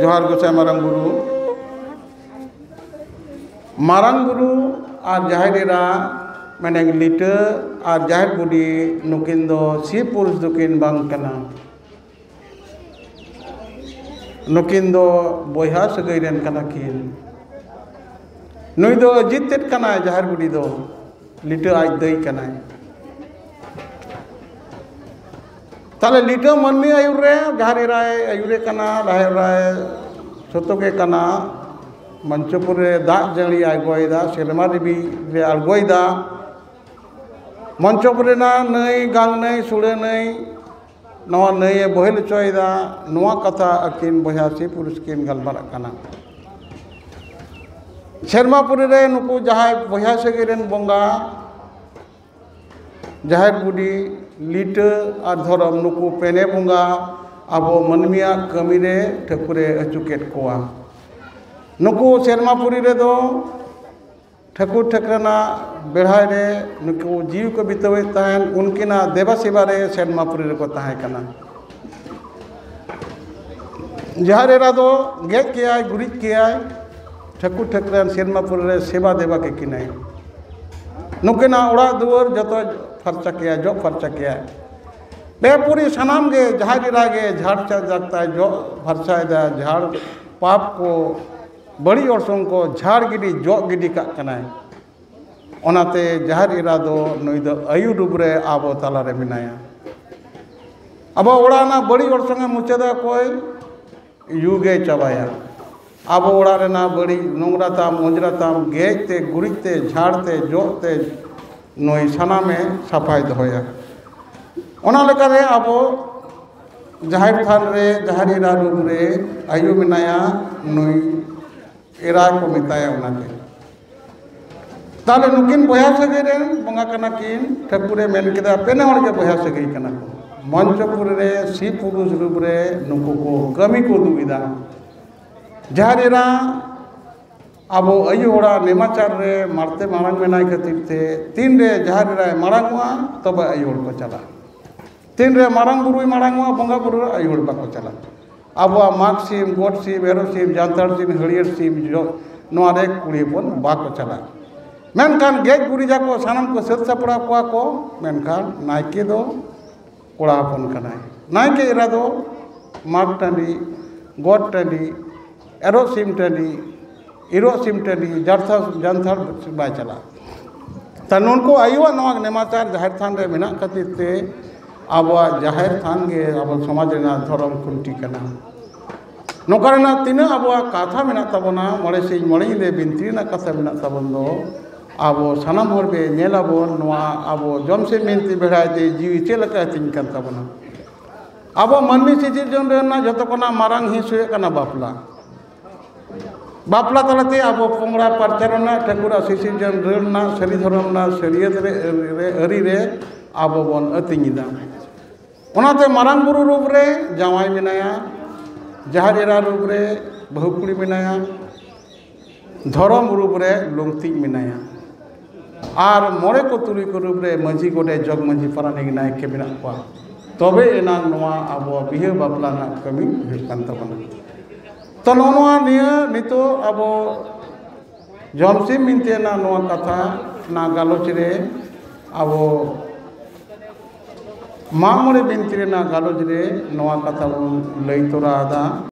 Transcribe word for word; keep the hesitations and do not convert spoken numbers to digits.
ᱡᱚᱦᱟᱨ ᱜᱚᱸᱥᱟᱭ ᱢᱟᱨᱟᱝ ᱵᱩᱨᱩ᱾ ᱢᱟᱨᱟᱝ ᱵᱩᱨᱩ ᱟᱨ ᱡᱟᱦᱮᱨ ᱮᱨᱟ, ᱢᱮᱱᱮ ᱞᱤᱴᱟᱹ ᱟᱨ ᱡᱟᱦᱮᱨ ᱵᱩᱰᱷᱤ, ᱱᱩᱠᱤᱱ ᱫᱚ ᱥᱤ ᱯᱩᱨᱩᱥ ᱫᱚᱠᱤᱱ ᱵᱟᱝ ᱠᱟᱱᱟ᱾ ᱱᱩᱠᱤᱱ ᱫᱚ ᱵᱚᱭᱦᱟ ᱥᱟᱹᱜᱟᱹᱭ ᱨᱮᱱ ᱠᱟᱱᱟ ᱠᱤᱱ᱾ ᱱᱩᱭ ᱫᱚ ᱟᱹᱡᱤᱛ ᱛᱮᱫ ᱠᱟᱱᱟᱭ ᱡᱟᱦᱮᱨ ᱵᱩᱰᱷᱤ ᱫᱚ, ᱞᱤᱴᱟᱹ ᱟᱡ ᱫᱟᱹᱭ ᱠᱟᱱᱟᱭ᱾ ᱛᱟᱦᱞᱮ ᱞᱤᱴᱟᱹ ᱢᱟᱹᱱᱢᱤ ᱟᱹᱭᱩᱨ ᱨᱮ ᱡᱟᱦᱮᱨ ᱮᱨᱟᱭ ᱟᱹᱭᱩᱨᱮ ᱠᱟᱱᱟ, ᱡᱟᱦᱮᱨ ᱮᱨᱟᱭ ᱥᱚᱛᱚᱜᱮ ᱠᱟᱱᱟ᱾ ᱢᱚᱧᱪᱚᱯᱩᱨ ᱨᱮ ᱫᱟᱜ ᱡᱟᱹᱲᱤ ᱟᱬᱜᱚᱭᱮᱫᱟ, ᱥᱮᱨᱢᱟ ᱫᱮᱵᱤ ᱨᱮ ᱟᱬᱜᱚᱭᱮᱫᱟ᱾ ᱢᱚᱧᱪᱚᱯᱩᱨ ᱨᱮᱱᱟᱜ ᱱᱟᱹᱭ, ᱜᱟᱝ ᱱᱟᱹᱭ, ᱥᱩᱲᱟᱹ ᱱᱟᱹᱭ, ᱱᱚᱣᱟ ᱱᱟᱹᱭᱮ ᱵᱚᱦᱮᱞ ᱦᱚᱪᱚᱭᱮᱫᱟ᱾ ᱱᱚᱣᱟ ᱠᱟᱛᱷᱟ ᱟᱹᱠᱤᱱ ᱵᱚᱭᱦᱟ ᱥᱤ ᱯᱩᱨᱩᱥ ᱠᱤᱱ ᱜᱟᱞᱢᱟᱨᱟᱜ ᱠᱟᱱᱟ᱾ ᱥᱮᱨᱢᱟᱯᱩᱨᱤ ᱨᱮ ᱱᱩᱠᱩ ᱡᱟᱦᱟᱸᱭ ᱵᱚᱭᱦᱟ ᱥᱟᱹᱜᱟᱹᱭ ᱨᱮᱱ ᱵᱚᱸᱜᱟ, ᱡᱟᱦᱮᱨ ᱵᱩᱰᱷᱤ, ᱞᱤᱴᱟᱹ ᱟᱨ ᱫᱷᱚᱨᱚᱢ, ᱱᱩᱠᱩ ᱯᱮᱱᱮ ᱵᱚᱸᱜᱟ ᱟᱵᱚ ᱢᱟᱹᱱᱢᱤᱭᱟᱜ ᱠᱟᱹᱢᱤ ᱨᱮ ᱴᱷᱟᱹᱠᱩᱨᱮ ᱟᱹᱪᱩ ᱠᱮᱫ ᱠᱚᱣᱟ᱾ ᱱᱩᱠᱩ ᱥᱮᱨᱢᱟᱯᱩᱨᱤ ᱨᱮᱫᱚ ᱴᱷᱟᱹᱠᱩᱨ ᱴᱷᱟᱹᱠᱨᱟᱹᱱᱟᱜ ᱵᱮᱲᱦᱟᱭ ᱨᱮ ᱱᱩᱠᱩ ᱡᱤᱣᱤ ᱠᱚ ᱵᱤᱛᱟᱹᱣᱮᱫ ᱛᱟᱦᱮᱸᱱ, ᱩᱱᱠᱤᱱᱟᱜ ᱫᱮᱵᱟ ᱥᱮᱵᱟ ᱨᱮ ᱥᱮᱨᱢᱟᱯᱩᱨᱤ ᱨᱮᱠᱚ ᱛᱟᱦᱮᱸ ᱠᱟᱱᱟ᱾ ᱡᱟᱦᱮᱨ ᱮᱨᱟ ᱫᱚ ᱜᱮᱡ ᱠᱮᱭᱟᱭ, ᱜᱩᱨᱤᱡ ᱠᱮᱭᱟᱭ, ᱴᱷᱟᱹᱠᱩᱨ ᱴᱷᱟᱹᱠᱨᱟᱹᱱ ᱥᱮᱨᱢᱟᱯᱩᱨᱤ ᱨᱮ ᱥᱮᱵᱟ ᱫᱮᱵᱟ ᱠᱮᱠᱤᱱᱟᱭ᱾ ᱱᱩᱠᱤᱱᱟᱜ ᱚᱲᱟᱜ ᱫᱩᱣᱟᱹᱨ ᱡᱚᱛᱚ ᱯᱷᱟᱨᱪᱟ ᱠᱮᱭᱟᱭ, ᱡᱚᱜ ᱯᱷᱟᱨᱪᱟ ᱠᱮᱭᱟᱭ᱾ ᱵᱮᱯᱩᱨᱤ ᱥᱟᱱᱟᱢ ᱜᱮ ᱡᱟᱦᱮᱨ ᱮᱨᱟ ᱜᱮ ᱡᱷᱟᱲ ᱪᱟᱨᱡᱟᱜ ᱛᱟᱭ, ᱡᱚᱜ ᱯᱷᱟᱨᱪᱟᱭᱮᱫᱟ, ᱡᱷᱟᱲ ᱯᱟᱯ ᱠᱚ, ᱵᱟᱹᱲᱤᱡ ᱚᱨᱥᱚᱝ ᱠᱚ ᱡᱷᱟᱲ ᱜᱤᱰᱤ, ᱡᱚᱜ ᱜᱤᱰᱤ ᱠᱟᱜ ᱠᱟᱱᱟᱭ᱾ ᱚᱱᱟᱛᱮ ᱡᱟᱦᱮᱨ ᱮᱨᱟ ᱫᱚ ᱱᱩᱭ ᱫᱚ ᱟᱭᱩ ᱨᱩᱯ ᱨᱮ ᱟᱵᱚ ᱛᱟᱞᱟᱨᱮ ᱢᱮᱱᱟᱭᱟ᱾ ᱟᱵᱚ ᱚᱲᱟᱜ ᱨᱮᱱᱟᱜ ᱵᱟᱹᱲᱤᱡ ᱚᱨᱥᱚᱝ ᱮ ᱢᱩᱪᱟᱹᱫᱟ ᱚᱠᱚᱭ? ᱭᱩ ᱜᱮ ᱪᱟᱵᱟᱭᱟ᱾ ᱟᱵᱚ ᱚᱲᱟᱜ ᱨᱮᱱᱟᱜ ᱵᱟᱹᱲᱤᱡ ᱱᱚᱝᱨᱟ ᱛᱟᱢ, ᱚᱸᱡᱽᱨᱟ ᱛᱟᱢ, ᱜᱮᱡ ᱛᱮ, ᱜᱩᱨᱤᱡ ᱛᱮ, ᱡᱷᱟᱲ ᱛᱮ, ᱡᱚᱜ ᱛᱮ, ᱱᱩᱭ ᱥᱟᱱᱟᱢᱮ ᱥᱟᱯᱷᱟᱭ ᱫᱚᱦᱚᱭᱟ᱾ ᱚᱱᱟ ᱞᱮᱠᱟᱨᱮ ᱟᱵᱚ ᱡᱟᱦᱮᱨ ᱛᱷᱟᱱ ᱨᱮ, ᱡᱟᱦᱮᱨ ᱮᱨᱟ ᱨᱩᱯ ᱨᱮ ᱟᱭᱳ ᱢᱮᱱᱟᱭᱟ, ᱱᱩᱭ ᱮᱨᱟ ᱠᱚ ᱢᱮᱛᱟᱭᱟ᱾ ᱚᱱᱟᱛᱮ ᱛᱟᱦᱞᱮ ᱱᱩᱠᱤᱱ ᱵᱚᱭᱦᱟ ᱥᱟᱹᱜᱟᱹᱭ ᱨᱮᱱ ᱵᱚᱸᱜᱟ ᱠᱟᱱᱟ ᱠᱤᱱ᱾ ᱴᱷᱟᱹᱠᱩᱨᱮ ᱢᱮᱱ ᱠᱮᱫᱟ, ᱯᱮᱱᱮ ᱦᱚᱲ ᱜᱮ ᱵᱚᱭᱦᱟ ᱥᱟᱹᱜᱟᱹᱭ ᱠᱟᱱᱟ ᱠᱚ᱾ ᱢᱚᱧᱪᱚᱯᱩᱨᱤ ᱨᱮ ᱥᱤ ᱯᱩᱨᱩᱥ ᱨᱩᱯ ᱨᱮ ᱱᱩᱠᱩ ᱠᱚ ᱠᱟᱹᱢᱤ ᱠᱚ ᱩᱫᱩᱜ ᱮᱫᱟ᱾ ᱡᱟᱦᱮᱨ ᱮᱨᱟ ᱟᱵᱚ ᱟᱭᱳ ᱦᱚᱲᱟᱜ ᱱᱮᱢᱟᱪᱟᱨ ᱨᱮ ᱢᱟᱲᱛᱮ ᱢᱟᱲᱟᱝ ᱢᱮᱱᱟᱭ ᱠᱷᱟᱹᱛᱤᱨ ᱛᱮ, ᱛᱤᱱᱨᱮ ᱡᱟᱦᱮᱨ ᱮᱨᱟᱭ ᱢᱟᱲᱟᱝᱚᱜᱼᱟ, ᱛᱚᱵᱮ ᱟᱭᱳ ᱦᱚᱲ ᱠᱚ ᱪᱟᱞᱟᱜᱼᱟ᱾ ᱛᱤᱱᱨᱮ ᱢᱟᱨᱟᱝ ᱵᱩᱨᱩᱭ ᱢᱟᱲᱟᱝᱚᱜᱼᱟ, ᱵᱚᱸᱜᱟ ᱵᱩᱨᱩ ᱨᱮ ᱟᱭᱳ ᱦᱚᱲ ᱵᱟᱠᱚ ᱪᱟᱞᱟᱜᱼᱟ᱾ ᱟᱵᱚᱣᱟᱜ ᱢᱟᱜᱽ ᱥᱤᱢ, ᱜᱚᱴ ᱥᱤᱢ, ᱮᱨᱚᱜ ᱥᱤᱢ, ᱡᱟᱱᱛᱷᱟᱲ ᱥᱤᱢ, ᱦᱟᱹᱨᱭᱟᱹᱲ ᱥᱤᱢ ᱡᱚ-, ᱱᱚᱣᱟ ᱨᱮ ᱠᱩᱲᱤ ᱦᱚᱯᱚᱱ ᱵᱟᱠᱚ ᱪᱟᱞᱟᱜᱼᱟ᱾ ᱢᱮᱱᱠᱷᱟᱱ ᱜᱮᱡ ᱜᱩᱨᱤᱡᱟᱠᱚ, ᱥᱟᱱᱟᱢ ᱠᱚ ᱥᱟᱹᱛ ᱥᱟᱯᱲᱟᱣ ᱠᱚᱣᱟ ᱠᱚ, ᱢᱮᱱᱠᱷᱟᱱ ᱱᱟᱭᱠᱮ ᱫᱚ ᱠᱚᱲᱟ ᱦᱚᱯᱚᱱ ᱠᱟᱱᱟᱭ᱾ ᱱᱟᱭᱠᱮ ᱮᱨᱟ ᱫᱚ ᱢᱟᱜᱽ ᱴᱟᱺᱰᱤ, ᱜᱚᱴ ᱴᱟᱺᱰᱤ, ᱮᱨᱚᱜ ᱥᱤᱢ ᱴᱟᱺᱰᱤ, ᱤᱨᱚᱜ ᱥᱤᱢ ᱴᱟᱺᱰᱤ, ᱡᱟᱨᱛᱷᱟ-, ᱡᱟᱱᱛᱷᱟᱲ ᱵᱟᱭ ᱪᱟᱞᱟᱜᱼᱟ᱾ ᱛᱟ ᱱᱩᱠᱩ ᱟᱭᱳᱣᱟᱜ ᱱᱚᱣᱟ ᱱᱮᱢᱟᱪᱟᱨ ᱡᱟᱦᱮᱨ ᱛᱷᱟᱱ ᱨᱮ ᱢᱮᱱᱟᱜ ᱠᱷᱟᱹᱛᱤᱨ ᱛᱮ ᱟᱵᱚᱣᱟᱜ ᱡᱟᱦᱮᱨ ᱛᱷᱟᱱ ᱜᱮ ᱟᱵᱚ ᱥᱚᱢᱟᱡᱽ ᱨᱮᱱᱟᱜ ᱫᱷᱚᱨᱚᱢ ᱠᱷᱩᱱᱴᱤ ᱠᱟᱱᱟ᱾ ᱱᱚᱝᱠᱟ ᱨᱮᱱᱟᱜ ᱛᱤᱱᱟᱹᱜ ᱟᱵᱚᱣᱟᱜ ᱠᱟᱛᱷᱟ ᱢᱮᱱᱟᱜ ᱛᱟᱵᱚᱱᱟ, ᱢᱚᱬᱮ ᱥᱤᱧ ᱢᱚᱬᱮ ᱧᱤᱫᱟᱹ ᱵᱤᱱᱛᱤ ᱨᱮᱱᱟᱜ ᱠᱟᱛᱷᱟ ᱢᱮᱱᱟᱜ ᱛᱟᱵᱚᱱ ᱫᱚ, ᱟᱵᱚ ᱥᱟᱱᱟᱢ ᱦᱚᱲ ᱜᱮ ᱧᱮᱞ ᱟᱵᱚᱱ, ᱱᱚᱣᱟ ᱟᱵᱚ ᱡᱚᱢ ᱥᱤᱢ ᱵᱤᱱᱛᱤ ᱵᱮᱲᱟ ᱛᱮ ᱡᱤᱣᱤ ᱪᱮᱫ ᱞᱮᱠᱟ ᱦᱟᱹᱴᱤᱧ ᱠᱟᱱ ᱛᱟᱵᱚᱱᱟ᱾ ᱟᱵᱚ ᱢᱟᱹᱱᱢᱤ ᱥᱤᱥᱤᱨᱡᱚᱱ ᱨᱮᱱᱟᱜ ᱡᱚᱛᱚ ᱠᱷᱚᱱᱟᱜ ᱢᱟᱨᱟᱝ ᱦᱤᱸᱥ ᱦᱩᱭᱩᱜ ᱠᱟᱱᱟ ᱵᱟᱯᱞᱟ᱾ ᱵᱟᱯᱞᱟ ᱛᱟᱞᱟᱛᱮ ᱟᱵᱚ ᱯᱚᱝᱲᱟ ᱯᱟᱨᱪᱟ ᱨᱮᱱᱟᱜ, ᱴᱷᱟᱹᱠᱩᱨᱟᱜ ᱥᱤᱥᱤᱨᱡᱚᱱ ᱨᱟᱹᱲ ᱨᱮᱱᱟᱜ, ᱥᱟᱹᱨᱤ ᱫᱷᱚᱨᱚᱢ ᱨᱮᱱᱟᱜ ᱥᱟᱹᱨᱤᱭᱟᱹᱛ ᱨᱮ, ᱨᱮ, ᱟᱹᱨᱤ ᱨᱮ ᱟᱵᱚ ᱵᱚᱱ ᱟᱹᱛᱤᱧ ᱮᱫᱟ᱾ ᱚᱱᱟᱛᱮ ᱢᱟᱨᱟᱝ ᱵᱩᱨᱩ ᱨᱩᱯ ᱨᱮ ᱡᱟᱶᱟᱭ ᱢᱮᱱᱟᱭᱟ, ᱡᱟᱦᱮᱨ ᱮᱨᱟ ᱨᱩᱯ ᱨᱮ ᱵᱟᱹᱦᱩ ᱠᱩᱲᱤ ᱢᱮᱱᱟᱭᱟ, ᱫᱷᱚᱨᱚᱢ ᱨᱩᱯ ᱨᱮ ᱞᱩᱝᱛᱤᱡ ᱢᱮᱱᱟᱭᱟ, ᱟᱨ ᱢᱚᱬᱮ ᱠᱚ ᱛᱩᱨᱩᱭ ᱠᱚ ᱨᱩᱯ ᱨᱮ ᱢᱟᱹᱡᱷᱤ, ᱜᱚᱰᱮᱛ, ᱡᱚᱜᱽ ᱢᱟᱹᱡᱷᱤ, ᱯᱟᱨᱟᱱᱤᱠ, ᱱᱟᱭᱠᱮ ᱢᱮᱱᱟᱜ ᱠᱚᱣᱟ᱾ ᱛᱚᱵᱮ ᱮᱱᱟᱝ ᱱᱚᱣᱟ ᱟᱵᱚ ᱵᱤᱦᱟᱹ ᱵᱟᱯᱞᱟ ᱨᱮᱱᱟᱜ ᱠᱟᱹᱢᱤ ᱦᱩᱭᱩᱜ ᱠᱟᱱ ᱛᱟᱵᱚᱱᱟ᱾ ᱛᱚ, ᱱᱚᱜᱼᱚ ᱱᱚᱣᱟ ᱱᱤᱭᱟᱹ ᱱᱤᱛᱚᱜ ᱟᱵᱚ ᱡᱚᱢᱥᱤᱢ ᱵᱤᱱᱛᱤ ᱨᱮᱱᱟᱜ ᱱᱚᱣᱟ ᱠᱟᱛᱷᱟ ᱚᱱᱟ ᱜᱟᱞᱚᱪ ᱨᱮ ᱟᱵᱚ ᱢᱟᱜ ᱢᱚᱬᱮ ᱵᱤᱱᱛᱤ ᱨᱮᱱᱟᱜ ᱜᱟᱞᱚᱪ ᱨᱮ ᱱᱚᱣᱟ ᱠᱟᱛᱷᱟ ᱵᱚᱱ ᱞᱟᱹᱭ ᱛᱚᱨᱟ ᱟᱫᱟ᱾